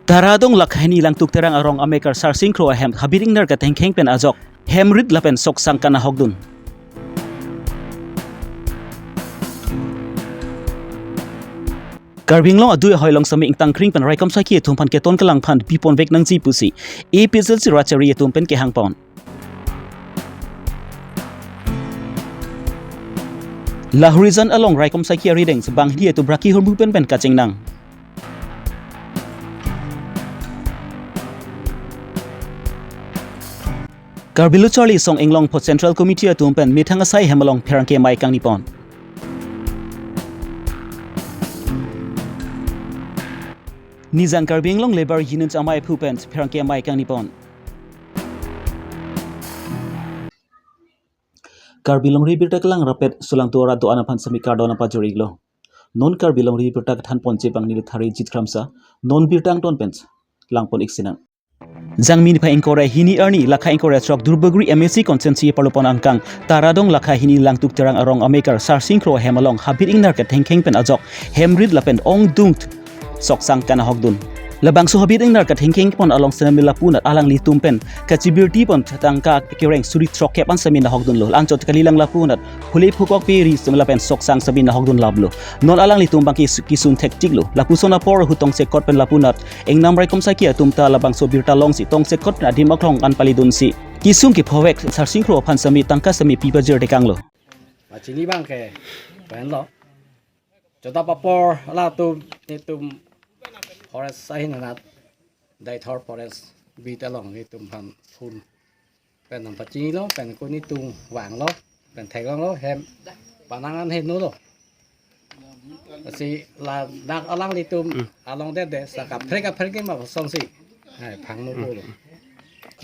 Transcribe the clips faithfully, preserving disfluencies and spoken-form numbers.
Taradong Lakha hini Langtuk Terang arong amekar Sarsing Kro ahem habit ingnar kethengkheng pen ajok hem rit lapen soksang kanahokdun. Karbi Anglong adui ahoi along sami ingtangkring pen raikom saiki atum aphan keton kelang aphan piponvek nangji pusi A P H L C rachari atum pen kehangpon. Lahorijan along raikom saiki arideng bang hini atum bra kehormu pen pen kachingnang. Karbi Lo Charli Asong Inglong apot Central Committee atum pen methang asai hem along pherangke amei kangnipon. Nijang Karbi Anglong Labour Union amei aphu pen pherangke amei kangnipon. Karbi Longri Birta kelang rapet sulangtu arat do-an aphan sami kardom pajir-iklo. Non Karbi Longri Birta kethanponji bang neli Tharijit Kramsa, non birta angton pen langpon-ik sinang. Jangmi niphai ingkoi ra hini arni lakha ingkoi ra throk Durbagori M A C constituency parlopon angkang Taradong Lakha hini Langtuk Terang arong amekar Sarsing Kro ahem along habit ingnar kethengkheng pen ajok hem rit lapen ongdung soksang kanahokdun. Labangso habit ingnar kethengkheng pon along sitame lapunat alanglitum pen kachibirti pon tangka kereng suri throkkep an sami nahokdunlo. Anchot kalilang lapunat hule phukok pe ri sitame lapen soksang sami nahokdun laplo. Non alanglitum bang kis-, kisung thektiklo. Lapuson apor ahut tongsekot pen lapunat ingnam raikom saiki atum ta labangso birta longsi tongsekot pen adim aklong an palidunsi kisung kephovek Sarsing Kro aphan sami tangka sami pi pajir tekanglo. Pachini bang ke, pen lo. Chodap apor latum netum forest ahin anat, Deithor forest beat along netum aphan phone pen nangpachinilo, pen ko netum vanglo, pen theklonglo, hem panang an heno lo. Lasi ladak alanglitum along det det, sa kaprek kaprek ke ma songsi. Hai, phangno pulo.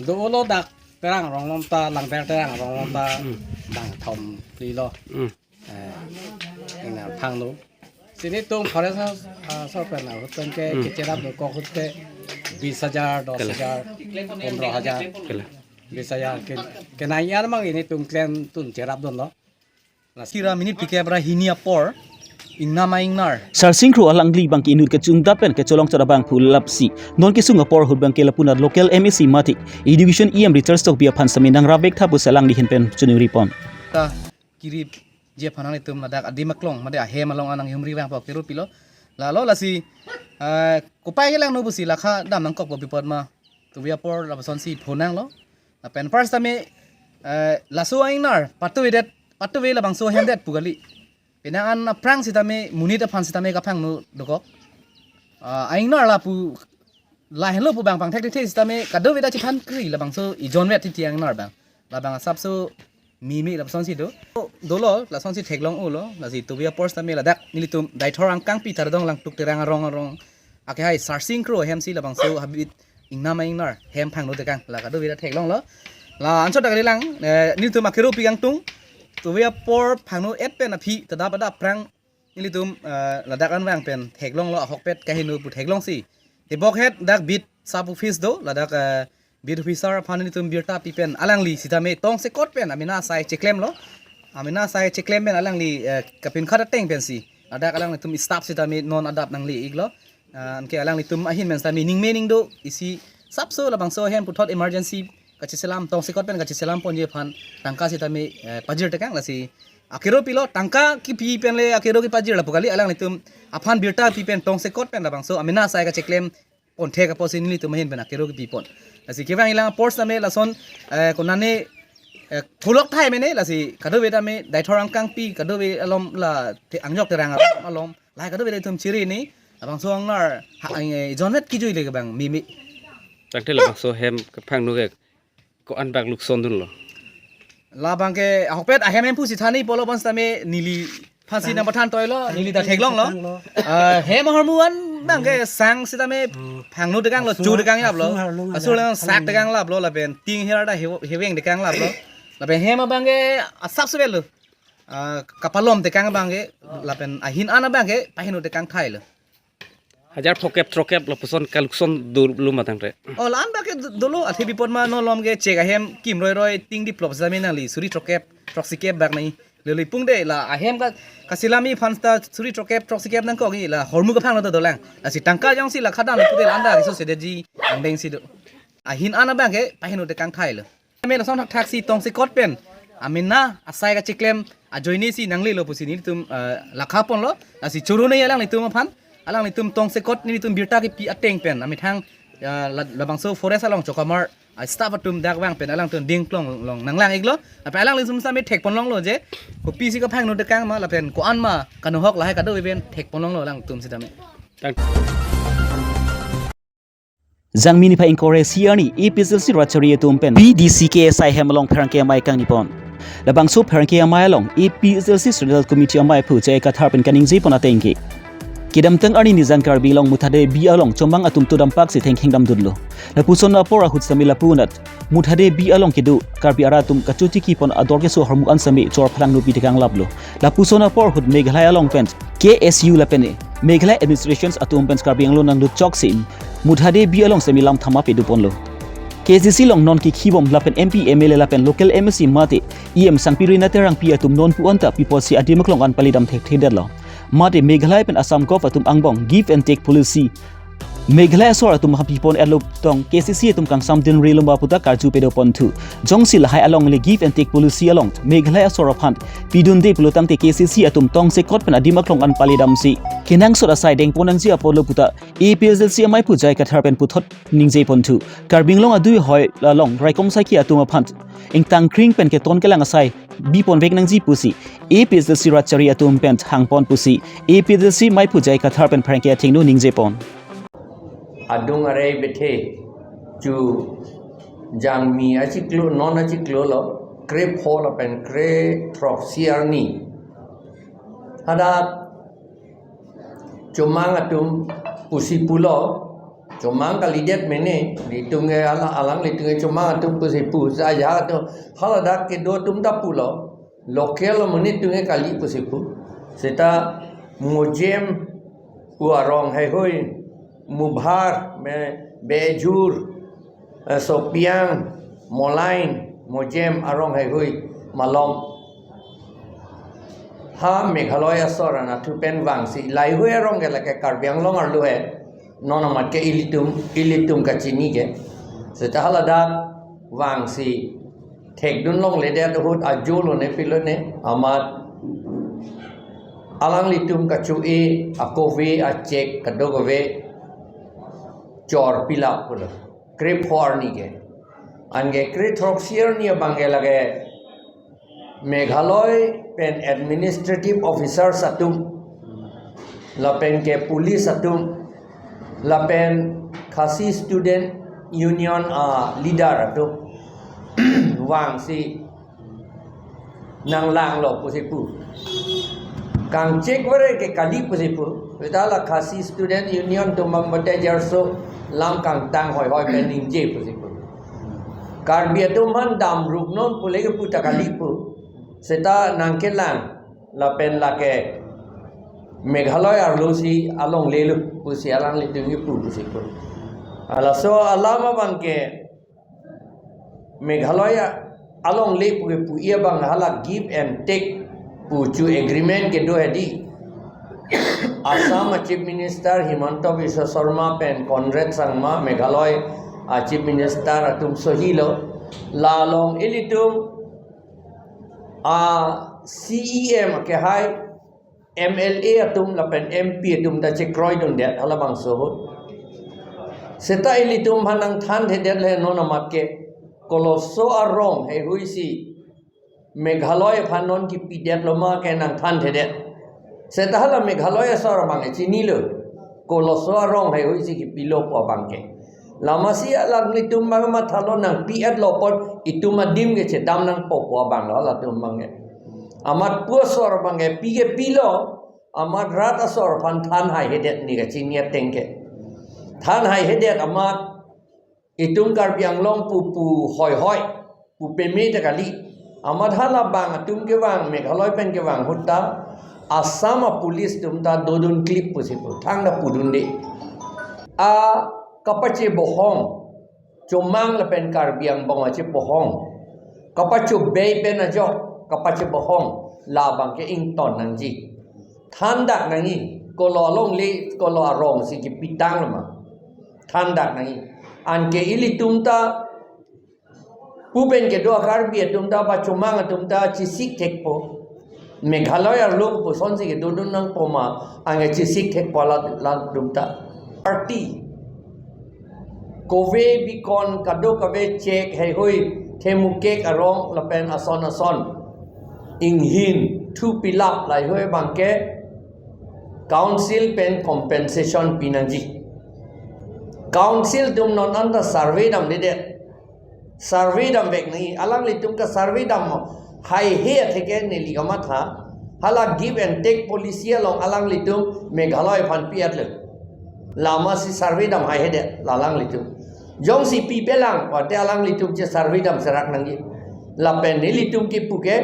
Do-olo dak Terang arong along ta, Langber Terang arong along ta, bang thom phli lo. Eh, ina phangno. Si netum forest, ah, sorkar na ahut pen ke, kecherap dokok ahut ke bis hajar, dos hajar, pondro hajar, bis hajar ke, kenai an mang netum klemtun cherapdunlo. Lasi ra minute phlikep ra hini apor ingnam a-ingnar Sarsing Kro alangli bang ke inut kechungdap pen kecholong chot abangphu lapsi non kesung apor ahut bang ke lapunat local M A C mate Education E M Richard Tokbi aphan sami nangrapvek tha pusi alangli ahin pen choningri pon. Ta kiripji aphan nanglitum ladak adim aklong mate ahem along an nanghumri vangpo, akero pilo. Lalo lasi, eh, kopai kelangno pusi lakha dam nangkokpo pi apot ma. Tuvi apor lapusonsi phonanglo. Lapen first tame, eh, laso a-ingnar patuvedet, patuve labangso hem det pu kali. Penang an aphrang sitame, monit aphan sitame kaphangno dokok. Ah, a-ingnar lapu lahenlo pu bang pangthek thekthe sitame kadokave ta chephan kri labangso ijonvet titi a-ingnar bang. Labang asapso mimi lapusonsi do. Dolo, lasonsi theklong-olo, lasi tuvi apor sitame ladak nelitum Deithor angkangpi Taradong Langtuk Terang arong arong akehai Sarsing Kro ahemsi labangso habit ingnam a-ingnar hem phangno tekang, la kadokave ta theklonglo. La anchot dak kalilang, eh, nelitum akero pi kangtung. Tuvi apor phangno-et pen aphi, tadap adap aphrang nelitum, eh, ladak an vang pen theklonglo, ahokpet kaheno pu theklongsi. Tebok het dak beat sub office do, ladak, eh, beat officer aphan nelitum birta pi pen alangli sitame tongsekot pen amena asai cheklemlo. Amena asai cheklem pen alangli, eh, kapinkhat ateng pensi ladak alanglitum staff sitame non adap nangli-iklo. Ah, anke alanglitum ahin pen sitame ningme ningdo isi sapso labangso ahem puthot emergency kacheselam, tongsekot pen kacheselam ponji aphan tangka sitame, eh, pajir tekang, lasi akero pilo, tangka kipi pen le akero kepajir lapu kali, alanglitum aphan birta pi pen tongsekot pen labangso amena asai kacheklem ponthek apotsi nelitum ahin pen akero kipi pon. Lasi kevang ilang apor sitame lason, eh, konane, eh, thulok thai mene, lasi kadokave tame Deithor angkangpi, kadokave alom la te angjok Terang alom, alom, lahai kadokave itum chiri ni, labangso a-ingnar, ha, eh, ijonvet kijuile ke bang mimi. Tangte labangso hem kaphangno ke ko-an bak lukson dunlo. Labang ke ahokpet ahem hemphu si thani pulo bang sitame neli aphansi nangpathan toilo, neli ta theklonglo. Ah, hem ahormu an bang ke sang sitame phangno tekanglo, chu tekang laplo. Asu lang sak tekang laplo, lapen ting her ta hev-, heveng tekang laplo. Lapen hem abang ke asap sevel lo. Ah, kapalom tekang abang ke, lapen ahin an abang ke paheno tekang thailo. Hajar phokep throkkep lapuson kalukson dolo ma tangte. Oh, la-an bak ke do-, dolo, athe pi apot ma non lom ke chek ahem kim roi roi ting diplop sitame nangli suri throkkep, throksikep bak nai. Lele pungde la ahem ka kasilami aphan ta suri throkep throksikep nangkok, la hormu kaphang lo dolang. Lasi tangka jongsi la khadan pute la anda keso sedeji angdeng si do. Ahin an abang ke pahin ude kangthai lo. Amen asong thakthak si tongsekot pen amena asai kachiklem ajoine si nanglelo pusi nelitum, eh, lakha ponlo. Lasi choro nei alanglitum aphan, alanglitum tongsekot nelitum birta kepi ateng pen amethang, eh, la-, labangso forest along chokamar, ah, staff atum dak vang pen alangtum dingklong long nanglang-iklo. Ape alanglitum sami thek ponlonglo je kopisi kaphang no dekang ma lapen ko-an ma kanohok lahai kado even thek ponlonglo alangtum sitame. Jangmi niphai ingkoi ra isi arni A P H L C rat chari atum pen B D C K S I hem along pherangke amei kangni pon. Labangso pherangke amei along A P H L C Central Committee amei aphu J I Kathar pen kaningje pon ateng ke, kedamtang arni nijang Karbi Anglong Muthade B along chomang atum to dampak si thengkheng damdunlo. Lapuson apor ahut sami lapu anat Muthade B along kedo Karbi arat atum kachotiki pon ador keso ahormu an sami chor phalang nupi tekang laplo. Lapuson apor ahut Meghalaya along pen K S U lapen Meghalaya administrations atum pen Karbi Anglong nanglut chok si Muthade B along sami lam thama pedu ponlo. K C C along non kekhibom lapen M P, M L A lapen local M A C mate E M Sangpi Rina Terangpi atum non pu anta pi apotsi adim aklong an palidam thekthedetlo. Mate Meghalaya pen Assam Gov atum angbong give and take policy Meghalaya asor atum haphi pon-etlo tong K C C atum kangsam din rilo ma puta karju pedo ponthu. Jongsi lahai alongle give and take policy along Meghalaya asor aphan pidunde pulotangte K C C atum tongsekot pen adim aklong an palidam si kenangsot asai dengpon nangji apotlo puta A P H L C amei aphu J I Kathar pen puthot ningje ponthu. Karbi Anglong adui hoi along raikom saiki atum aphan ingtang kring pen keton kelang asai bi ponvek nangji pusi A P H L C rat chari atum pen hang pon pusi A P H L C amei aphu J I Kathar pen pherangke athengno ningje pon. Adung arei bethe chu Jangmi achiklo, non achiklo lo, krepho lapen krethroksi arni. Hadak chomang atum pusi pulo, chomang kalidet mene, litung ke ala-, alanglitum ke chomang atum pusi pu, saja atum haladak kedo atum ta pulo, local amonit atum ke kali pusi pu. Seta Mojem pu arong heihui, Mubhar, me, Bejur, eh, Sopiang, Molain, Mojem arong heihui malom. Ha Meghalaya asor anatthu pen vangsi, laheihui arong ke lake Karbi Anglong arlo he, non amat ke ilitum, ilitum kachini ke. Seta haladak vangsi thekdun longledet ahut ajo lone pilo ne amat alanglitum kacho-e akove achek kadokave chor pilap pulo. Krepho arni ke. Anke krethroksi arni abang ke lake Meghalaya pen administrative officers atum, lapen ke police atum, lapen Khasi Student Union a leader atum vangsi nanglanglo pusi pu. Kangchek vare ke kali pusi pu. Seta la Khasi Student Union atum bang bate jarso lam kangtang hoihoi pen ningje pusi pu. Karbi atum aphan damruknon pule ke pu ta kali pu. Seta nangkelang lapen lake Meghalaya arlo si alongle lo pusi alanglitum kipu pusi pu. Halaso alam abang ke Meghalaya alongle pu ke pu-i abang hala give and take pu chu agreement kedo hedi. Assam a Chief Minister Himanta Biswa Sarma pen Conrad Sangma, Meghalaya a Chief Minister atum sohi lo. La along ilitum a C E M ke hai M L A atum lapen M P atum ta chekroidundet halabangso ahut. Seta ilitum aphan nangthanthedet le non amat ke koloso arong heihui si Meghalaya aphan non kipidetlo ma ke nangthanthedet. Seta hala Meghalaya asor abang ke chinilo. Koloso arong heihui si kipilo pu abang ke. Lamasi alanglitum abang mathalo nangpi-etlo apot itum adim ke chedam nangpo pu abang lo halatum abang ke. Amat pu asor abang ke pi ke pilo, amat rat asor aphan than haihedet ne kachini ateng ke. Than haihedet amat itum Karbi Anglong pu pu hoihoi, pu peme ta kali. Amat halabang atum kevang, Meghalaya pen kevang ahut ta Assam a police atum ta dodun klip pusi pu, thangta pudunde. A kapachebohong, chomang lapen Karbi angbong achipohong, kapachobei pen ajok, Kapachebohong labang ke ington nangji. Thandak nangji, kolo alongle, kolo arong si kipitang loma. Thandak nangji. Anke ilitum ta, pu pen kedo a-Karbi atum ta, pachomang atum ta, chesik thekpo. Meghalaya arlo pusonsi kedodun nangpo ma, anke chesik thekpo la, latum ta. Party. Kove bikon kadokave chek heihui themukek arong lapen ason ason. Inghin thu pilap laheihui abang ke council pen compensation pinangji. Council atum non anta survey damdedet. Survey damvek nangji, alanglitum ke survey dam mo. Haihe atheke neli kamatha. Hala give and take policy along alanglitum Meghalaya aphan pi-etlo. Lama si survey dam haihedet la alanglitum. Jongsi pipelang pulote alanglitum che survey dam serak nangji. Lapen nelitum kipu ke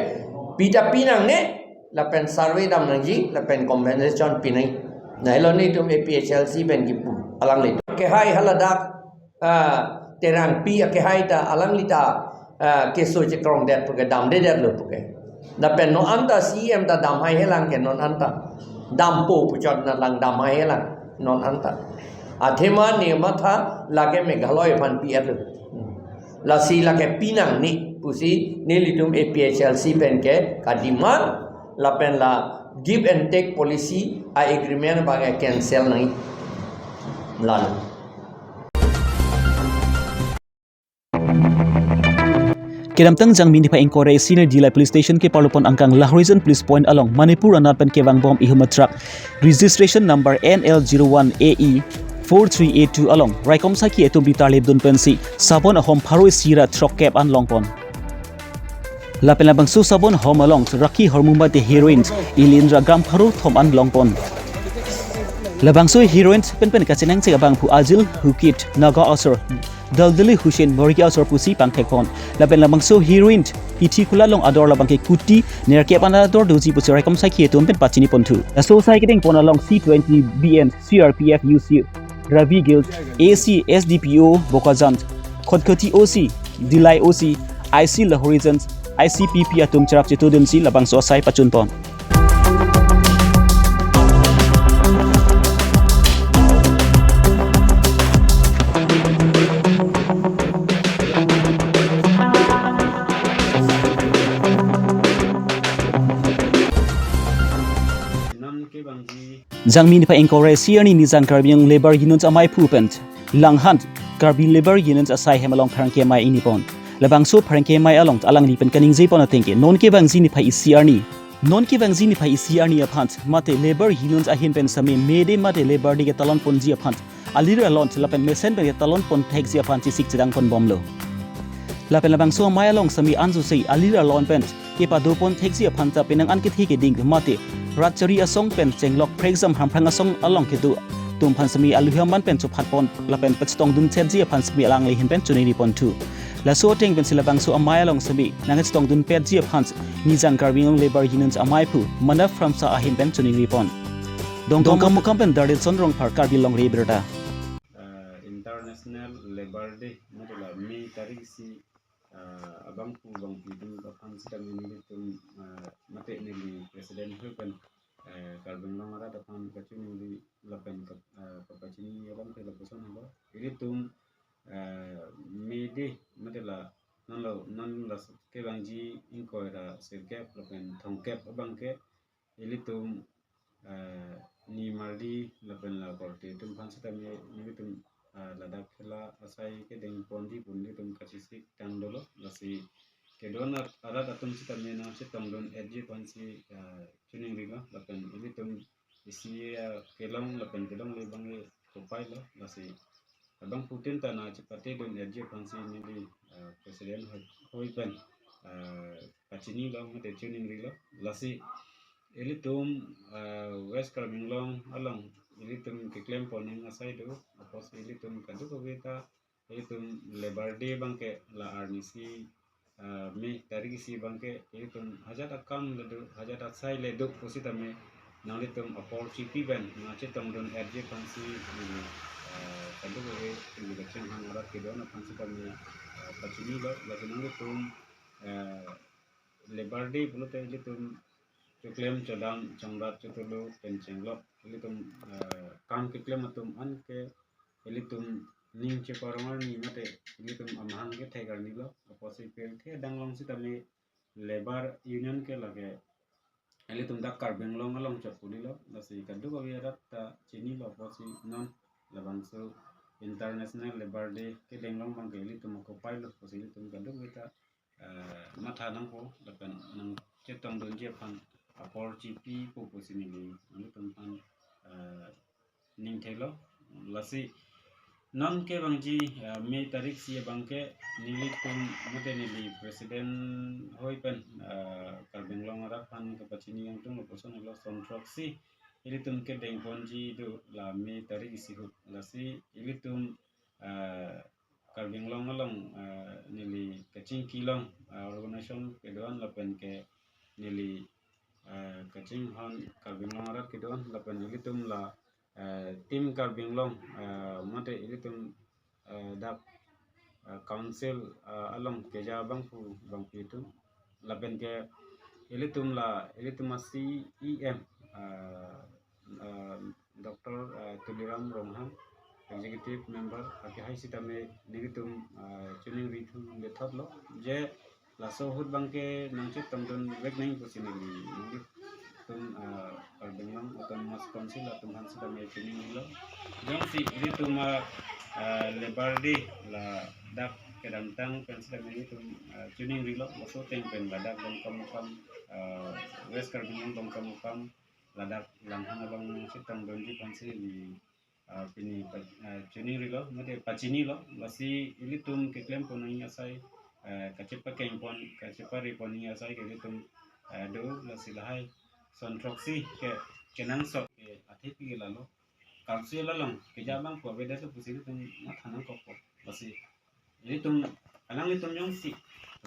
pi ta pinangne, lapen survey dam nangji, lapen compensation pinangji. Lahelo nelitum A P H L C pen kipu alanglitum. Kehai haladak ah, Terangpi akehai ta alangli ta, ah, keso chekrongdet puke damdedetlo puke. Lapen non anta C E M ta dam haihelang ke non anta. Dampo puchot na lang dam haihelang non anta. Athema ne matha lake Meghalaya aphan pi-etlo. Lasi lake pinangne pusi nelitum A P H L C pen ke kademand lapen la give and take policy a-agreement abang ke cancel nangji. Lalo. Kedamtang Jangmi niphai ingkoi ra isi arni Dillai Police Station keparlopon angkang Lahorijan Police Point along Manipur anat pen kevangbom ihum a-truck registration number N L zero one A E four three eight two along raikom saiki atum bitar lepdun pensi sabon ahom pharo isi ra throkkep an longpon. Lapen labangso sabon ahom along rakhi hormu mate heroin ili ra gram pharo thom an longpon. Labangso heroin penpen kachenangchek abangphu ajil hukit naga asor Daldali Hussain Morgi asor pusi pangthekpon. Lapen labangso heroin Pithi Khula along ador labang ke kuti nerkep an ador doji pusi raikom saiki atum pen pachiniponthu. Laso asai kedengpon along C twenty B N C R P F U C Ravi Gill, A C S D P O Bokajan, Khatkhati O C, Dillai O C, I C Lahorijan, I C P P atum cherap chetudunsi labangso asai pachunpon. Jangmi niphai ingkoi ra isi arni Nijang Karbi Anglong Labour Union amaiphu pen Langhan Karbi Labour Union asai hem along pherangke amei inipon. Labangso pherangke amei along alangli pen kaningjepon ateng ke non kevangji niphai isi arni. Non kevangji niphai isi arni aphan mate Labour Union ahin pen sami May Day mate Labour Day ketalonponji aphan alir alon lapen mesen pen ketalonpon thekji aphan chesik chedangponbomlo. Lapen labangso amei along sami anso sei alir alon pen kepadopon thekji aphan ta penang an kethe keding mate rat chari asong pen chenglok phrekjam hamphrang asong along kedo atum aphan sami aluhi aman pen chophatpon lapen pachetongdun chetji aphan sami alangli ahin pen choningriponthu. Laso ateng pensi labangso amei along sami nangchetongdunpetji aphan Nijang Karbi Anglong Labour Union amaiphu Manav Kramsa ahin pen choningripon. Dongkamukam pen Darilson Rongphar, Karbi Longri Abirta. Ah, International Labour Day, mate la May tarik isi, ah, abangphu bangphi atum aphan sitame nelitum, ah, mate neli president hui pen, ah, Karbi Anglong arat aphan kachiningri lapen kap-, ah, kapachini abang ke lapuson halo. Ilitum, ah, May Day, mate la non lo, non la kevangji ingkoi ra sirkep lapen thomkep abang ke ilitum, ah, nimarli lapen la korte atum aphan sitame nelitum, ah, ladak khela asai kedengponji pu nelitum kachesik tang dolo, lasi kedo-an arat atum sitame nangchetongdun-etji aphansi, ah, choningrilo lapen ilitum isi, ah, kelong lapen kelongle abang ke kopai lo, lasi abangphutin ta nangchepatedun-etji aphansi neli, ah, president hui, hui pen, ah, kachinilo mate choningrilo. Lasi ilitum, ah, West Karbi Anglong along ilitum keklempon ning asai do, apot ilitum kadokave ta ilitum Labour Day abang ke la arnisi, ah, May tarik isi abang ke ilitum hajat akam le do, hajat asai le do pusitame nanglitum apor chipi pen nangchetongdun-etji aphansi, ah, kadokave neli kachinghon arat kedo-an aphan sitame, ah, kachinilo, lasi nanglitum, ah, Labour Day pulote ilitum choklem chodam chongdat chotulu pen chenglok ilitum, eh, kam keklem atum an ke ilitum ning cheparong arni mate ilitum amahang kethek arni lo, apotsi pirthe adang along sitame Labour Union ke lake ilitum dak Karbi Anglong along chot pu dilo, lasi kadokave arat ta chinilo, apotsi non labangso International Labour Day kedeng along abangke ilitum ako pailo pusi ilitum kadokave ta, eh, matha nangpo, lapen nangchetongdunji aphan apor chipipo pusi neli ilitum aphan, eh, ning thelo. Lasi non kevangji, eh, May tarik isi abangke nelitum mate neli president hoi pen, eh, Karbi Anglong arat aphan kepachini yangtung lapuson helo, son throksi ilitum kedengponji do la May tarik isi ahut. Lasi ilitum, eh, Karbi Anglong along, eh, neli kachingki along, eh, organization kedo-an lapen ke neli, eh, kachinghon Karbi Anglong arat kedo-an lapen ilitum la, eh, Team Karbi Anglong, eh, mate ilitum, eh, dak, eh, council, eh, along keja abangphu abangpi atum lapen ke ilitum la ilitum a-C E M, eh, eh, Doctor, eh, Tuliram Ronghang, Executive Member, akehai sitame nelitum, eh, choningri thu methot lo. Je laso ahut abangke nangchetongdun vek nang pusi neli nelitum, eh, Karbi Anglong Autonomous Council atum aphan sitame choningrilo. Jongsi ilitum, eh, eh, Labour Day ladak kedamtang pen sitame nelitum, eh, choningrilo, laso ateng pen ladak Dongkamukam, eh, West Karbi Anglong Dongkamukam ladak Langhang along nangchetongdunji aphansi neli, ah, pini pa-, ah, choningrilo, mate pachinilo, lasi ilitum keklempon nangji asai, ah, kachepakengpon, kacheparepon nangji asai ke ilitum, ah, do, lasi lahai son throksi ke kenangsot ke athepi ke lalo. Council along keja abangphu avedet pusi ilitum matha nangkokpo. Lasi ilitum, alanglitum jongsi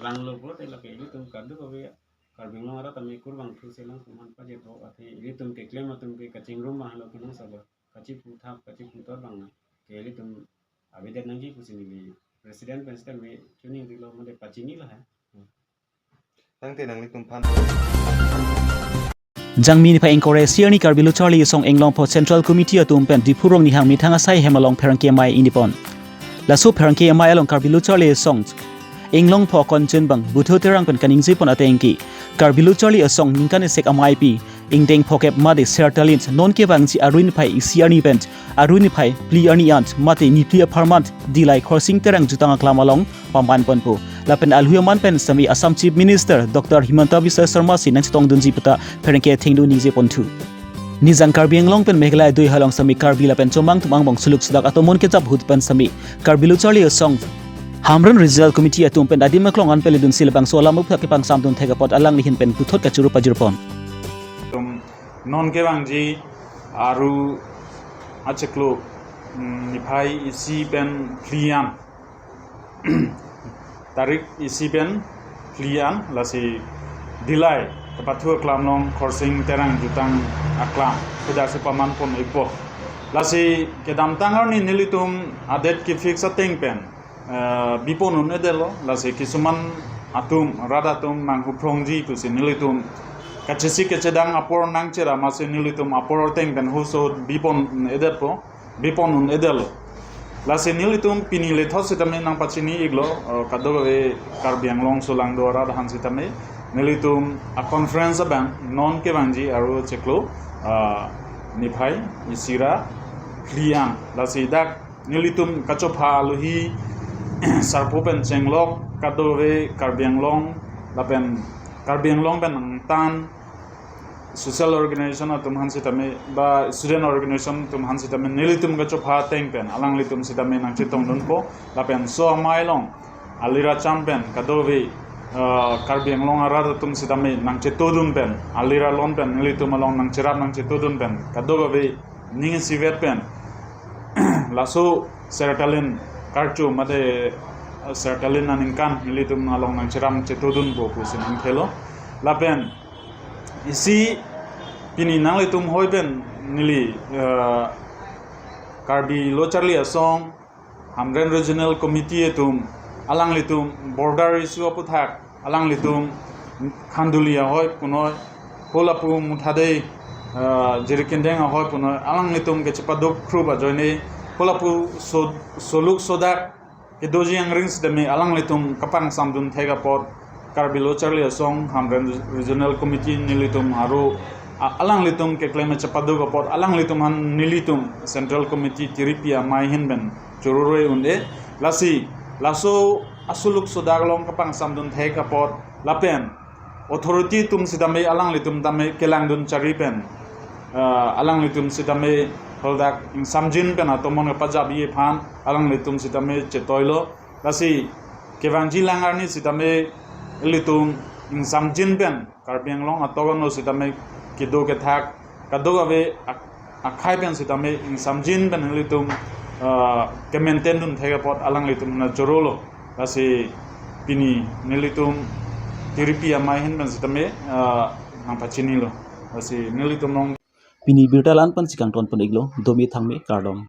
langlo pulote lake ilitum kadokave Karbi Anglong arat tame kurvangthu si alangtum aphan pajetpo, athe ilitum keklem atum ke kachingrum abang lo, kenangsot lo, kachiputhap kachiputhot abang ke ilitum avedet nangji pusi neli president pen sitame choningrilo mate pachinilo ha. Tangte nanglitum aphan. Jangmi niphai ingkoi ra isi arni Karbi Lo Charli Asong Inglongpho Central Committee atum pen Diphu Rong Nihang methang asai hem along pherangke amei ingdipon. Laso pherangke amei along Karbi Lo Charli Asong Inglongpho akonchun abang Buthu Terang pen kaningjepon ateng ke Karbi Lo Charli Asong ningkan isi ameipi ingdeng phokep mate sertalin non kevangji Arni niphai isi arni pen Arni niphai phli arni an mate niphli apharman Dillai Khorsing Terang jutang aklam along pamanponpo. Lapen alhu aman pen sitame Assam Chief Minister Doctor Himanta Biswa Sarma si nangchetongdunji puta pherangke athengno ningjeponthu. Nijang Karbi Anglong pen Meghalaya adui halong sitame Karbi lapen Chomang atum angbong suluk sudak atomon kejap ahut pen sitame Karbi Lo Charli Asong Hamren Regional Committee atum pen adim aklong an peledunsi labangso alam aphuthak kepangsamdun thek apot alangli ahin pen puthot kachoro pajirpon. Tum non kevangji Arni achiklo, mm, niphai isi pen phli an, tarik isi pen phli an, lasi Dillai kepathu aklam along Khorsing Terang jutang aklam kudasi pamanpon-ikpo. Lasi kedamtang arni nelitum adet kefix ateng pen, eh, bipon un-edetlo, lasi kisuman atum, rat atum nanghuprongji pusi nelitum kachesik kachedang apor nangcherap, masi nelitum apor ateng pen huso bipon un-edetpo, bipon un-edetlo. Lasi nelitum pini lethot sitame nangpachini-iklo, eh, kadokave Karbi Anglong sulangdo arat aphan sitame, nelitum a-conference abang non kevangji Arni achiklo, eh, niphai isi ra phli an, lasi dak nelitum kachopha alohi sarpo pen chenglok kadokave Karbi Anglong lapen Karbi Anglong pen angtan social organization atum aphan sitame ba student organization atum aphan sitame nelitum kachopha ateng pen alanglitum sitame nangchetongdunpo, lapen laso amei along alira cham pen kadokave, eh, Karbi Anglong arat atum sitame nangchetongdun pen, alira lon pen nelitum along nangcherap nangchetongdun pen kadokave ning isivet pen laso sertalin karcho mate, eh, sertalin aningkan nelitum along nangcherap chetongdunpo pusi ningthelo. Lapen isi pini nanglitum hoi pen neli, eh, Karbi Lo Charli Asong Hamren Regional Committee atum alanglitum border issue aphuthak alanglitum Khanduli ahoi punoi, holapu Muthadei, ah, Jirikindeng ahoi punoi, alanglitum kechepaduk khrup ajoine, holapu so-, soluk sodak kedoji angring sitame alanglitum kapangsamdun thek apot, Karbi Lo Charli Asong Hamren Regional Committee nelitum aru, a-, alanglitum keklem chepaduk apot, alanglitum aphan nelitum Central Committee tiripi amei ahin pen chororoi un-e. Lasi laso asoluk sodak along kapangsamdun thek apot lapen authority atum sitame alanglitum tame kelangdun chari pen, ah, alanglitum sitame haldak ingsamjin pen atomon kapajapji aphan alanglitum sitame chetoilo. Lasi kevangji lang arni sitame ilitum ingsamjin pen Karbi Anglong atok ano sitame kedo kethak kadokave ak-, akhei pen sitame ingsamjin pen nelitum, ah, ke-maintain dun thek apot alanglitum aphan chorolo. Lasi pini nelitum tiripi amei ahin pen sitame, ah, nangpachinilo. Lasi nelitum along. Pini birta la-an pensi kangton pon-iklo, dome thangme, kardom.